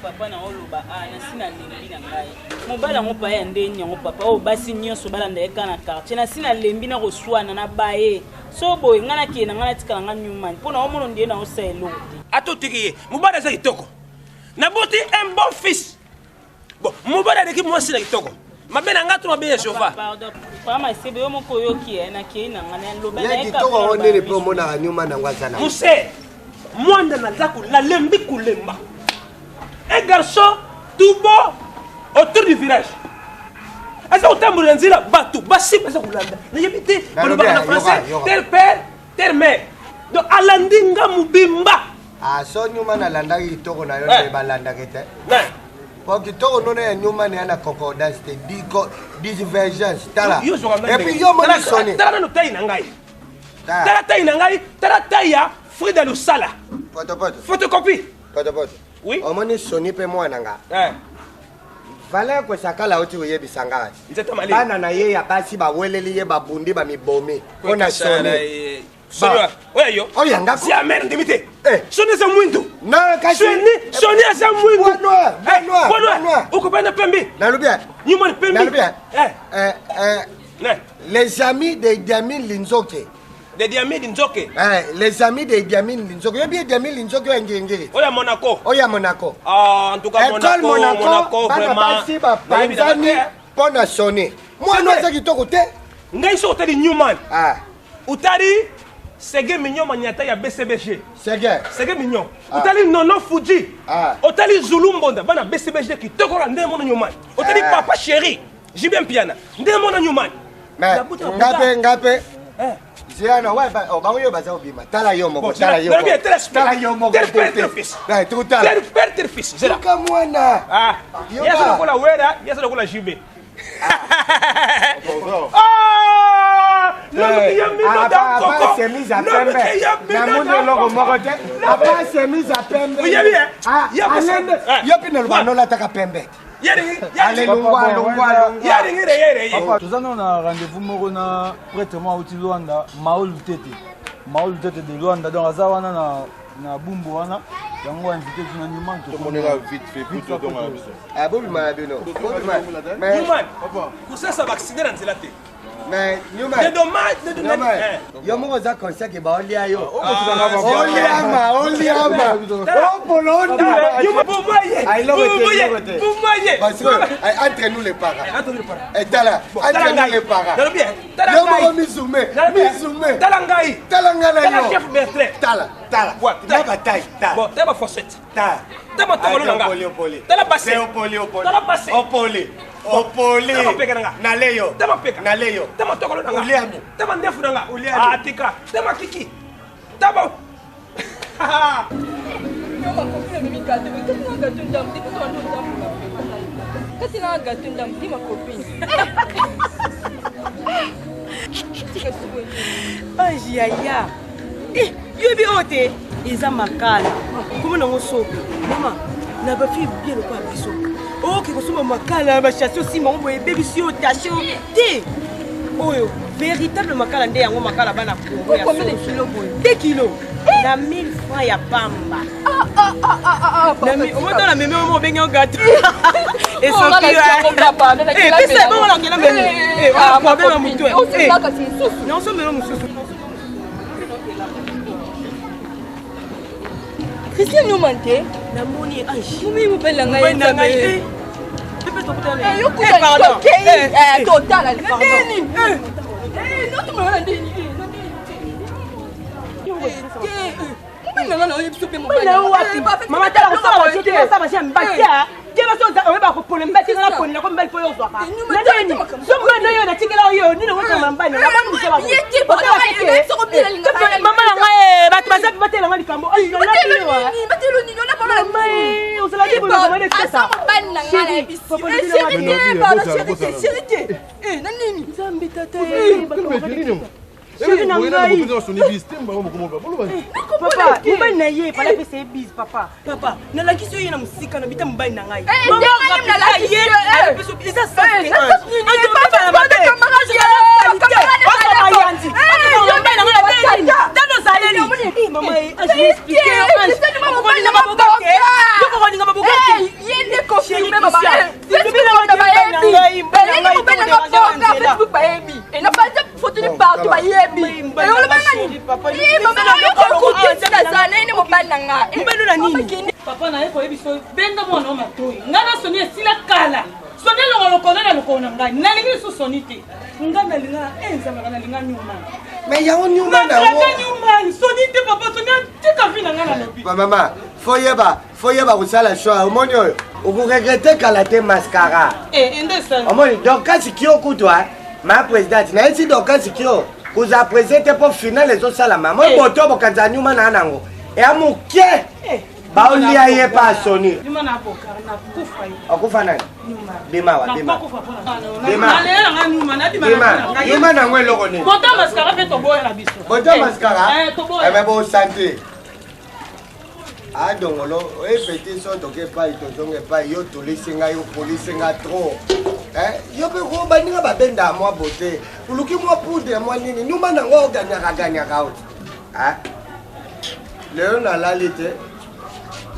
Papa na oloba a nasi nalembi na ngai mobali yango paya ya ndeni yango papa oyo basi nyonso balanda ye kaka na quartier nasi nalembi na koswana na baye so boye ngai nakende na ngai natikala ngai Newman mpo na omona ondie na osala eloko te. Ata otiki ye mobali aza kitoko naboti un bon fils bon mobali aleki mwasi na kitoko mabe na ngai to mabe ya Jehova. Pardon papa Masebe yo moko oyoki ye nakei na ngai naloba na ye ye kitoko yango nini mpe omonaka Newman yango aza na Muse mwanda na ndako nalembi kolemba un garçon tout beau autour du village aza kotambola na nzela bato basi baza kolanda nayebi te balobaka na français tel père tel mère donc alandi nga mobimba. Ah, so Newman alandaki kitoko na yo nde balandaki te po kitoko nono ya Newman ya na concordance te divergence. Tala et puis yo moni soni. Tala nano tai na ngai, tala tai na ngai, tala tai ya Frida Lusala. Potopoto. Photocopie. Potopoto. Oui. Omoni soni mpe mwana nga Valeur Kwesakala auti koyebisa nga Nzeta malili. Bana na ye ya basi baweleli ye, babundi, bamibomi mpo na soni. Soni oyo yo. Oyo ya ngako. Si amer ndimi te. Eh. Soni eza mwindu. Non, kasi Soni, soni eza mwindu. Bois noir, bois noir, Bois bois noir. Okobanda pembe. Nalobi ya Nyuma pembe. Nalobi ya Eh. Eh, Ne. les amis de Idi Amin Linzoke. De Idi Amin Linzoke. Eh, les amis de Idi Amin Linzoke. Yobi Idi Amin Linzoke oyo ya Ngiri-Ngiri. Oyo ya Monaco. Oyo ya Monaco. Ah, en tout cas École Monaco, Monaco, Monaco bana vraiment. basi bapanzani mpo na soni. Mwana C'est aza kitoko te. Ngai so otali Newman. Ah, Utali Sege Mignon Manyata ya BCBG. Sege. Sege Mignon. Ah. Otali Nono Fuji. Ah. Otali Zulu Mbonda bana BCBG kitoko la nde mona Newman. Otali Ah. Papa Chéri. JB Mpiana. Nde mona Newman. Mais Nabuta na nga buta. mpe nga mpe Eh. Ziana ouais ba oh, bango yo baza obima. Tala yo moko, Bon, tala yo. nalobi, moko. tala Tala yo moko. Tel père, tel fils. Eh, totala. Tel père, tel fils. Zela. Tuka mwana. Ah. Yoka. Yaza lokola Wera, yaza lokola JB. Ah! Lobi ya mino da koko. Chemise ya Lobi pembe. ya mino Namoni da eloko koko. moko te. Apa chemise ya pembe. Oyebi, eh? Ah, Ya kosa- alende. Eh. Yo mpe naloba Wa. nolataka pembe. Yeri, Ale yeri. longwa longwa longwa. Yeri, yeri, yeri. Papa, toza nano na rendez-vous moko na prêtre moko auti Luanda, Mao Lutete. Mao Lutete de Luanda, donc aza wana na Bumbu wana. Yango invité biso na Newman. Tomonela vite fait po tozonga na biso. Ah, bobima na bino. Bobima. Mais Newman, kosasa ba accident na nzela te. mais Newman. De dommage, de Newman. dommage. Yo moko oza conscient ke baolia yo. Ah, Oliama, oliama. Opolo ondima. Newman, bomaye. Ah, eloko te, Bomaye. eloko te. Bomaye. Parce que eh, entre nous les parents. Entre nous les parents. Eh, tala, Bon, tala entre nous ngai. les parents. Nalobi, eh, tala Yo moko ngai. misume, Nalobi, eh, misume. Tala ngai. Tala ngai na Tala yo. chef Bertrand. Tala, tala. Ouais, Na tala. bataille, tala. Bon, tala ba fourchette. Tala. Tala matokolo na nga. Opoli, opoli. Tala base. Se opoli, opoli. Tala base. Opoli. Opoli. Tala mapeka na nga. Nale yo. Tala mapeka. Nale yo. Tala matokolo na nga. Uliami. Tala ndefu na nga. Uliami. Ah, tika. Tala kiki. Tala. Yo ma copine amemi gâteau, mais kati na gâteau ndambo te, mpo tobanda otambola mpe. Kati na gâteau ndambo te, ma copine. Tika sikoyo. Ange yaya Eh, yoyebi oyo te eza makala komona nango sope mama na bafille bien lokola biso oke kosomba makala bachasse osimba ngo boye ebebisi yo tache yo te oyo véritable makala nde yango makala bana Congo ya Combien de solo. kilos boye? 2 kilo na 1000 francs ya pamba. Ah, ah, ah, ah, ah, ah, papa, tika. Omotala meme omo obengi yo gato. Oh, nga na tiango papa, nde nakela pesa mela bongo yango. nakela meme. Eh, Eh, ah, wana ma problème ya copine. motu. Eh, osimba kasi mosusu. Naosomela mosusu. Christian Newman te. Namoni Ange. Mumi mobali na ngai. Mobali na ngai. Nzambe. Eh. Pepe tokutana. Eh, yo Eh, kuta pardon. tokei. Eh, Eh, eh. totala. Na Pardon. ndeni. Eh, eh, notomona na ndeni. Eh, na ndeni. Eh, te, eh. Mobali na ngai na oyebi so mpe mobali Mobali na na yo ngai. wapi? Eh, ba- Mama tala kosala ba- baje te osala baje ya mibali te ah. Te basi oyeba kopona mibali te nga naponela ko mibali mpo yo ozwaka. Eh, Newman, Na tala nini? makambo. So mobali na yo natikela yo nini okotanga mibali na yo? Namoni moto Ye te, Osala pardon, te. eh, soko bila linga- Eh, mama na ngai eh, bato baza mpe batela nga likambo. Oyo Batelo nalati yo, ah. nini? Batelo nini? Ona pardon na Mama, eh, ozala te Eh, boye, mama, pardon. nde Aza mobali na ngai Chérie, nayebi si. papa, Eh, lobela chérie wapi? te, pardon, chérie te, chérie te. Eh, na nini? Nzambe tata eh, bato Chérie na ngai. Papa, mobali na ye fallait apesa ye bise papa. Papa, nalakisi yo ye na mosika na bita mobali na ngai. Eh, nde ngai nalakisi yo, eh. Eza Eh, na sens nini? Eh, papa, pardon, camarade, eh, camarade, Eh, yo mobali na ngai na tata. tano ozaleli. Mama, Eh, Christian, mobali na maboka te. Yo kokolinga maboka te. na nga. Mobali na nini? Papa na ye koyebi so benda mwana o matoi. Nga na Soni esila kala. Soni elongo lokolo na lokolo na ngai. Nalingi lisusu Soni te. Nga nalinga eh nzambe nalinga Newman. Mais yango Newman na yango. Newman, Soni te papa, Soni atika vie na ngai nalobi. Ba mama, faut yeba, faut yeba kosala choix. Omoni oyo, okoregrete kala te mascara. Eh, ende esali. Omoni, Dorcas Kio kutu ah, ma présidente, nayesi Dorcas Kio kozala président te mpo finale ezosalama. Moi boto bokanza Newman na nango. Eya moke. Baolia ye pa Soni. Okufa nani? Bima wa bima. Bima. Bima. Yuma nango eloko nini? Bota mascara pe toboya na biso. Bota mascara? Eh, toboya. Eh ben bo santé. adongolo oye petit so toke epai tozonga epai yo tolisi ngai opolisi nga trop yo mpe ko baninga babenda mwa bote oluki mwa poudre mwa nini nyuma nango oganyaka ganyaka oti lelo nalali te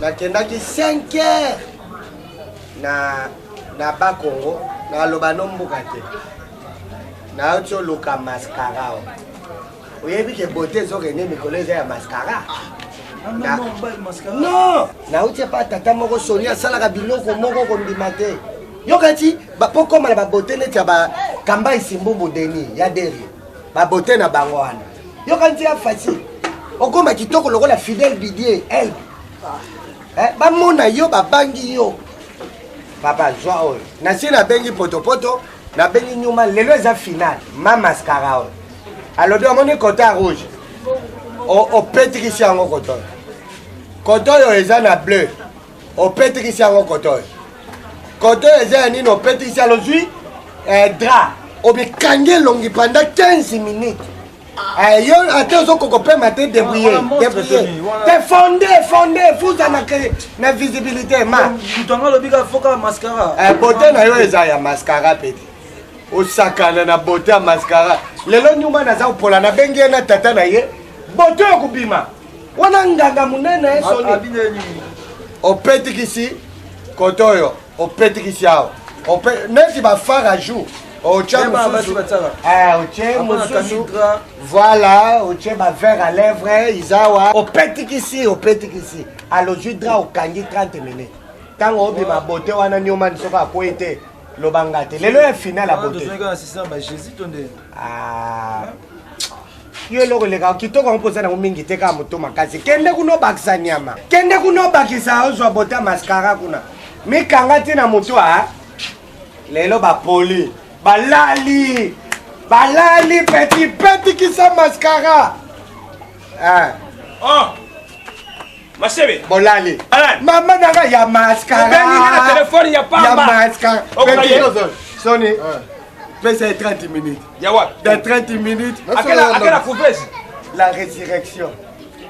nakendaki 5 heures na na bakongo naloba no mboka te nauti oluka mascara o oyebi ke bote ezokende mikolo eza ya mascara non nauti epa tata moko soni asalaka biloko moko kondima te yokati po koma na babote neti ya bakamba esimbumbu deni ya deri babote na bango wana yokanisi ya facile okoma kitoko lokola fidèle bidier elbe eh, bamona yo babangi yo papa zwa oyo nasi nabengi potopoto nabengi nyuma lelo eza final ma mascara oyo alobi omoni kota rouge opetikisi yango koto oyo koto oyo eza na bleu opetikisi yango koto oyo koto oyo eza ya nini opetikisi yango ozwi eh, drap omikangi elongi pendant 15 minutes Eh, yo ata ozokoka opema te débrouille débrouille te fonde fonde fuza na, na visibilité ma moto yango alobi kaka foka mascara eh, beauté na yo eza ya mascara pete osakana na beauté ya mascara lelo nyuma naza kopola nabengi ye na tata na ye beauté ya kobima wana nganga monene soni opetikisi kote oyo opetikisi awa neti bafare a jour otye mosusu otye mosusu voilà otye bavert à lèvre izawa opetikisi opetikisi alozwi dra okangi 30 minutes ntango obima bote wana niomani soki akwei te loba nga te lelo ya final ya bote yo eloko elekaka kitoko yango mpoza nango mingi te kaka moto makasi kende kuna obakisa nyama kende kuna obakisa ozwa bota mascara kuna mikanga ti na moto a lelo bapoli balali balali peti petikisa mascara eh. oh. Masebe. Bolali. Mama nanga ya mascara. Obengi nga na telefone ya pamba. Ya mascara. Soni. Pesa ye 30 minutes. Ya wapi? Dans 30 minutes. Akela akela couveuse. La résurrection.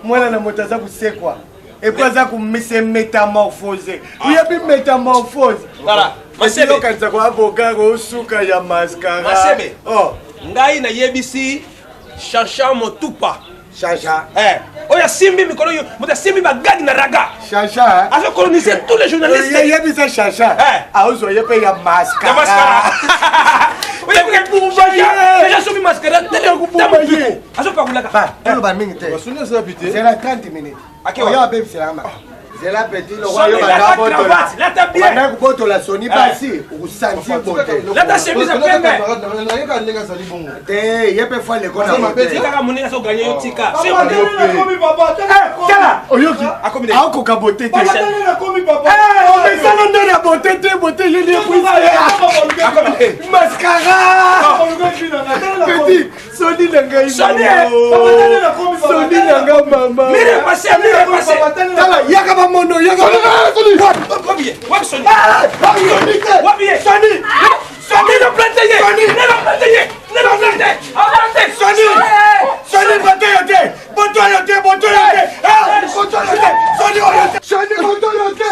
Mwana na moto aza kosekwa. Et puis aza ko se métamorphoser. Oyebi métamorphose. Voilà. Masebe. Okanisa ko avocat osuka ya mascara. Masebe. Oh. Ngai nayebisi Chacha Motupa. Chacha. Eh. Oyo asimbi mikolo oyo moto asimbi bagag na raga. Chacha. Azo coloniser tous les journalistes. Ye yebisa Chacha. Eh. Aozwa ye mpe ya mascara. Ya mascara. Oyo asomi mascara. Kubumba ye. Azopakulaka. Ba, toloba mingi te. Basoni eza pite. Zela 30 minutes. Oyo abebiselaka ma. Zela petit lokwa yo banda kobotola soni basi okosentir bote. Lata chemise ya pembe. Nayeka ndenge azali bongo. Te ye mpe fa leko na bote. Kaka moninga so gagner yo tika. Tala oyoki akoka bote te. Omesana nde na bote te bote yeli epuise. Mascara. Petit soni na ngai soni na ngai mama tala yaka bamono yaka soni soni boto yo te boto yo te boto yo te boto yo te soni oyo te soni boto yo te.